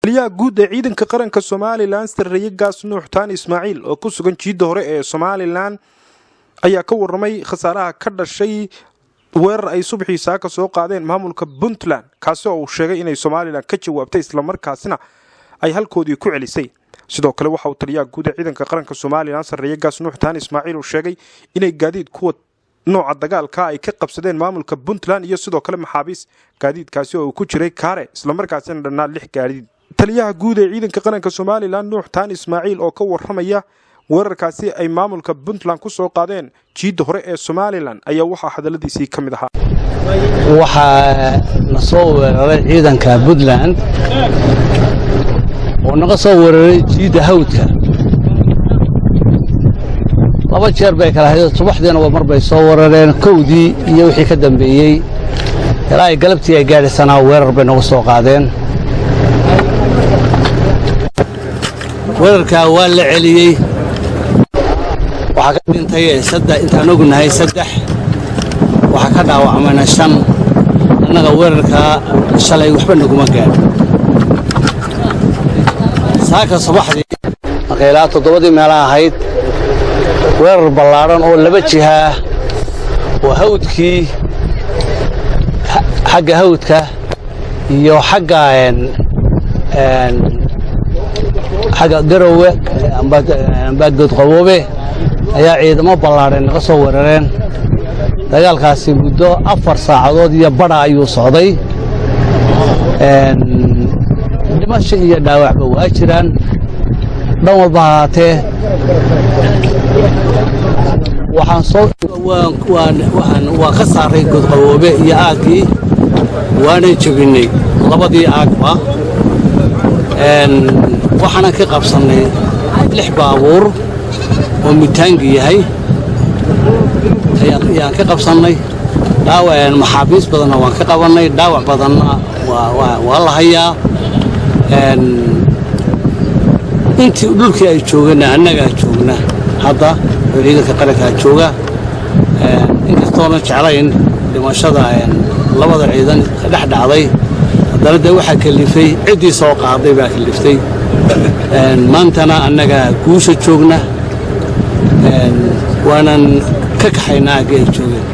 Taliyaha guud ee ciidanka qaranka Somalilan, sarreeye gaas Nuux Taani Ismaaciil, oo ku sugan jiidda hore ee Somalilan, ayaa ka waramay khasaaraha ka dhashay weerar ay subaxii saaka soo qaadeen maamulka Puntland, kaasi oo uu sheegay inay Somalilan ka jawaabtay, islamarkaasina ay halkoodii ku celisay. Sidoo kale waxa uu taliyaha guud ee ciidanka qaranka Somalilan, sarreeye gaas Nuux Taani Ismaaciil, uu sheegay inay gaadiid kuwa nooca dagaalka ay ka qabsadeen maamulka Puntland iyo sidoo kale maxaabiis, gaadiidkaasi oo uu ku jiray kaare, islamarkaasina dhannaa lix gaadiid. Taliyaha guud ee ciidanka qaranka Somalilan, Nuux Taani Ismaaciil, oo ka waramaya weerarkaasi ay maamulka Puntland ku soo qaadeen jiidda hore ee Somalilan, ayaa waxaa hadalladiisii ka mid ahaa: Waxaa na soo weeraray ciidanka Puntland oo naga soo weeraray jiidda hawdka. Laba jeer bay kala hayd. Subaxdiina waa mar bay soo weerareen, 1dii iyo wixii ka dambeeyey ilaa ay galabtii ay gaadhisanaa weerar bay nagu soo qaadeen. Weerarkaa waa la celiyey. Waxaa ka dhintay intaan ognahay saddex, waxaa ka dhaawacmayna shan. Annaga weerarkaa shalay waxba naguma gaadhin. Saaka subaxdii markay ilaa 7dii meela ahayd, weerar ballaadhan oo laba jihaah oo hawdkii, xagga hawdka iyo xagga Garowe amba Godqaboobe, ayaa ciidamo ballaadhan naga soo weerareen. Dagaalkaasi muddo 4 saacadood iyo badha ayuu socday. Dhimasho iyo dhaawacba waa jiraan dhan walba hahaatee. Waxaan soo waan ka saaray Godqaboobe iyo aaggii, waana jebinnay labadii aagba. Waxaanan ka qabsannay lix baabuur oo mitaangi yahay ayaan ka qabsannay. Maxaabiis badanna waan ka qabannay, dhaawac badanna waa la hayaa. Intii dhulkii ay joogeenna annagaa joogna hadda oo ciidanka qarankaa jooga. Inkastoonan jeclayn dhimashada labada ciidan ka dhex dhacday, haddana dee waxaa kalifay ciddii soo qaaday baa kaliftay. Maantana annagaa guusha joogna, waanan ka kaxaynaa aaggii ay joogeen.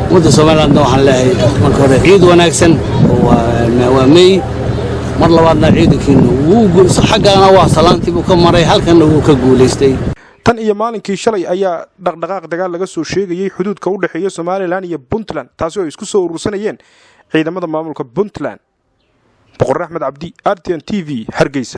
Ummadda Somalilandna waxaan leeyahay marka hore ciid wanaagsan oo waa Mey. Mar labaadna ciidankiina wuu xaggana waa salaantii buu ka maray, halkanna wuu ka guulaystay. Tan iyo maalinkii shalay ayaa dhaqdhaqaaq dagaal laga soo sheegayey xuduudka u dhexeeya Somalilan iyo Puntland, taasi oo ay isku soo urursanayeen ciidamada maamulka Puntland. Boqor Axmed Cabdi, RTN TV, Hargeysa.